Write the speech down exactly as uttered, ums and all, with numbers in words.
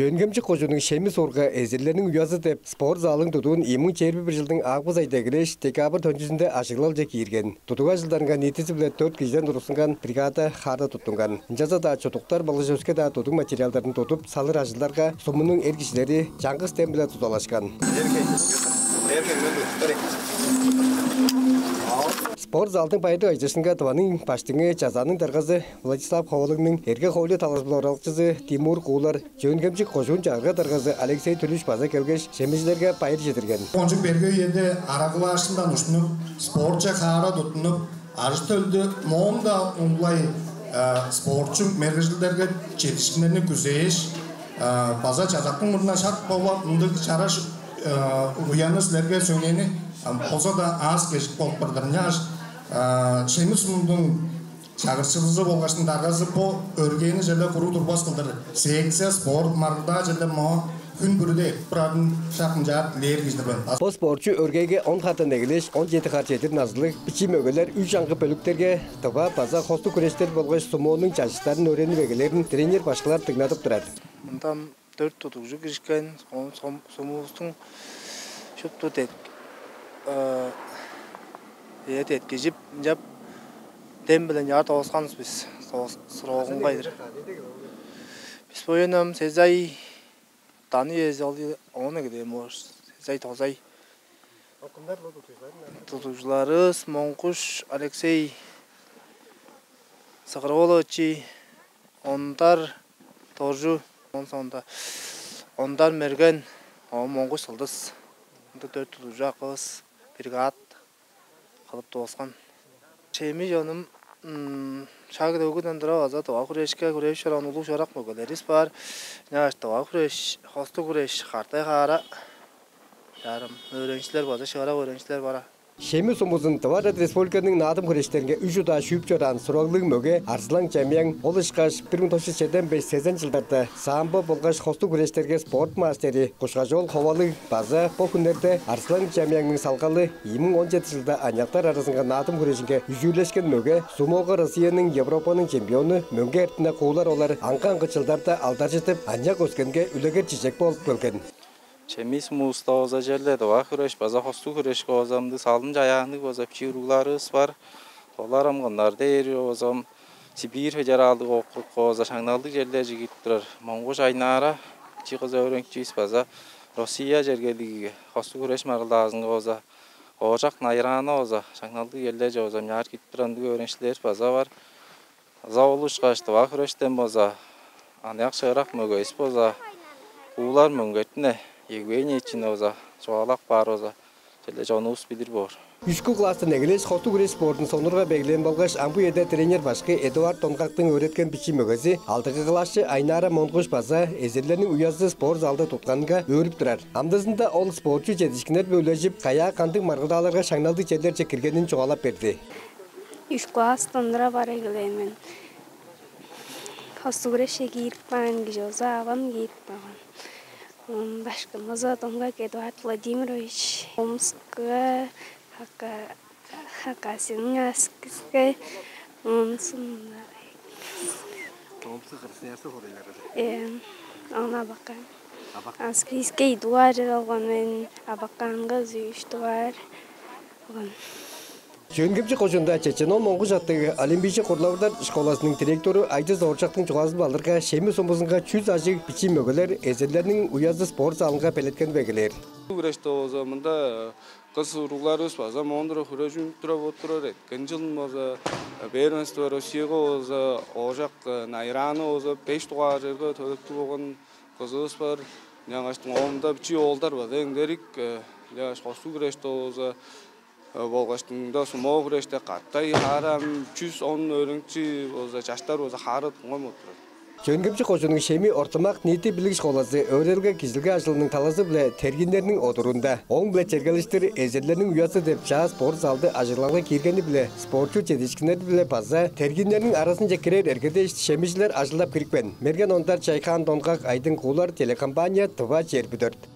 Чөөн-Хемчик кожууннуң Шеми суурга «Эзирлерниң уязы» деп спорт залын тудуун ийи муң чээрби бир чылдың август айда эгелээш, декабрь төнчүзүнде ажыглалче киирген. Тудуг ажылдарынга ниитизи-биле дөрт кижиден тургустунган бригада хаара туттунган. Ынчалза-даа чудуктар болгаш өске-даа тудуг материалдарын тудуп салыр ажылдарга сумунуң эр кижилери чаңгыс дем-биле дузалашкан. Спорт залдың байырлыг ажыдыышкынынга Тываның Баштыңы, Чазааның даргазы Владислав Ховалыгның эрге-хоойлу талазы-биле оралакчызы Тимур Куулар, Чөөн-Хемчик кожуун чагырга даргазы Алексей Түлүш база келгеш, шемижилерге байыр чедирген. Кончуг берге үеде арагалаашкындан уштунуп, спортче хаара туттунуп, ажы-төлдү моон-даа улай спортчу мергежилдерге чедиишкиннерни күзээш, база чазактың мурнундан шак бооп, мындыг чараш уяны силерге сөңнээни болза-даа аас-кежик болуп турар. Ынчангаш Шеми сумунуң чагырыкчызы болгаш даргазы бо өргээни черле куруг турбас кылдыр, секция, спорт, маргылдаа черле мо хүн бүрүде турарын шак ынчаар дилээр кижи-дир мен. Бо спортчу өргээге он хардан эгелээш, он чеди хар чедир назылыг бичии мөгелер үш аңгы бөлүктерге Тыва база хостуг хүрештер болгаш сумонуң чажыттарын өөренип эгелээрин тренер башкылар дыңнадып турар. Мында дөрт тудугжу киришкен, оон сумувустуң шупту дет э деткижип, ынчап дем-биле ынчаар доосканывыс бис. Срогунга-дыр. Бис боюнам сезай даны ээзи ол оон эгелээн боор. Сезай тозай. Тудугжуларывыс Моңгуш Алексей, Сыгырып олу ычый, ондар торжу, оон соонда ондар мерген, оон моңгуш сылдыс. Ында дөрт тудугжу акывыс бригад кылып дооскан. Чеми чонум шаг-дөгүден тура база тыва хүрешке хүрежип чораан улуг шыырак мөгелеривис бар. Ынчангаш тыва хүреш, хостуг хүреш, картай хаара чарым өөреникчилер база шыырак өөреникчилер бара. Шеми сумузун Тыва Арат Республиканың наадым хүрештеринге үш удаа шүүп чораан сураглыг мөге Арзылаң Чамыяң, ол ышкаш бир муң тос чүс чеден беш сезен чылдарда самбо болгаш хостуг хүрештерге спорт мастери Кушкаш-оол Ховалыг база бо хүннерде Арзылаң Чамыяңның салгалы ийи муң он чеди чылда аныяктар аразынга наадым хүрежинге үжүүрлешкен мөге, сумога Россияның, Европаның чемпиону Мөңге Эртине Куулар олар аңгы-аңгы чылдарда алдаржыдып, аныяк өскенге үлегер-чижек болуп келген. Чеми сумувуста болза черле тыва хүреш база хостуг хүрешке болза мындыг салым-чаяанныг болза бичии уругларывыс бар. Олар ам кымнар дээри болза ам Сибирь федералдыг округга болза шаңналдыг черлерже кирип турар. Моңгуш Айнаара бичии кыс өөреникчивис база Россия чергелиг хостуг хүреш маргылдаазынга болза, Ооржак Найраана болза шаңналдыг черлерже болза мынчаар кирип турар ындыг өөреникчилеривис база бар. Ыза болушкаш, тыва хүрештен болза, аныяк шыырак мөгевис болза, Куулар Мөңге Эртине Евгеньевичини болза чугаалап каар болза, черле чонувус билир боор. Үшкү класстан эгелээш, хостуг хүреш спортун сонуургап эгелээн болгаш, ам бо үеде тренер башкы Эдуард Донгактың өөреткен бичии мөгези, алдыгы классчы Айнаара Монгуш база «Эзирлерниң уязы» спорт залды тутканынга өөрүп турар. Амдыызында ол спортчу чедиишкиннер-биле үлежип, каяа кандыг маргылдааларга шаңналдыг черлерже киргенин чугаалап берди. Үш класстан тура бар эгелээн мен. Хостуг хүрешке киирип каан кижи болза авам киирип каан. Оон башкым болза Донгак Эдуард Владимирович. Омскка, Хака-, Хакасияның Аскизге, оон соонда Омск Красноярск хоорайлар. Э, оон Абакан. Абак. Аскизге ийи дугаар чер алган мен, Абаканга үш дугаар алган. Чөөн-Хемчик кожуунда Чечен-оол Монгуш аттыг олимпийжи курлавырлар школазының директору Айдыс Ооржактың чугаазы-биле алырга, Шеми сумузунга чүс ажыг бичии мөгелер «Эзирлерниң уязы» спорт залынга белеткенип эгелээр. Бо хүреште болза мында кыс уругларывыс база моон тура хүрежип тура бооп турар. Эрткен чылын болза первенство Россияга болза Ооржак Найраана болза беш дугаар черге төлептиг болган кызывыс бар. Ынчангаштың оомда бичии оолдар база эңдерик, ынчангаш хостуг хүреште болза, болгаштың мында сумо хүреште каттай хаара ам чүс он өөреникчи болза, чаштар болза хаара туттунган болуп турар. Чөөн-Хемчик кожууннуң Шеми ортумак ниити билиг школазы өөредилге-кижизидилге ажылының талазы-биле тергииннерниң одуруунда. Ооң-биле чергелештир «Эзирлерниң уязы» деп чаа спорт залды ажыглалга кииргени-биле спортчу чедиишкиннери-биле база тергииннерниң аразынче кирер эрге дээш шемижилер ажылдап кирипкен. Мерген Ондар, Чайкаан Донгак, Айдың Куулар, телекомпания «Тыва чээрби дөрт».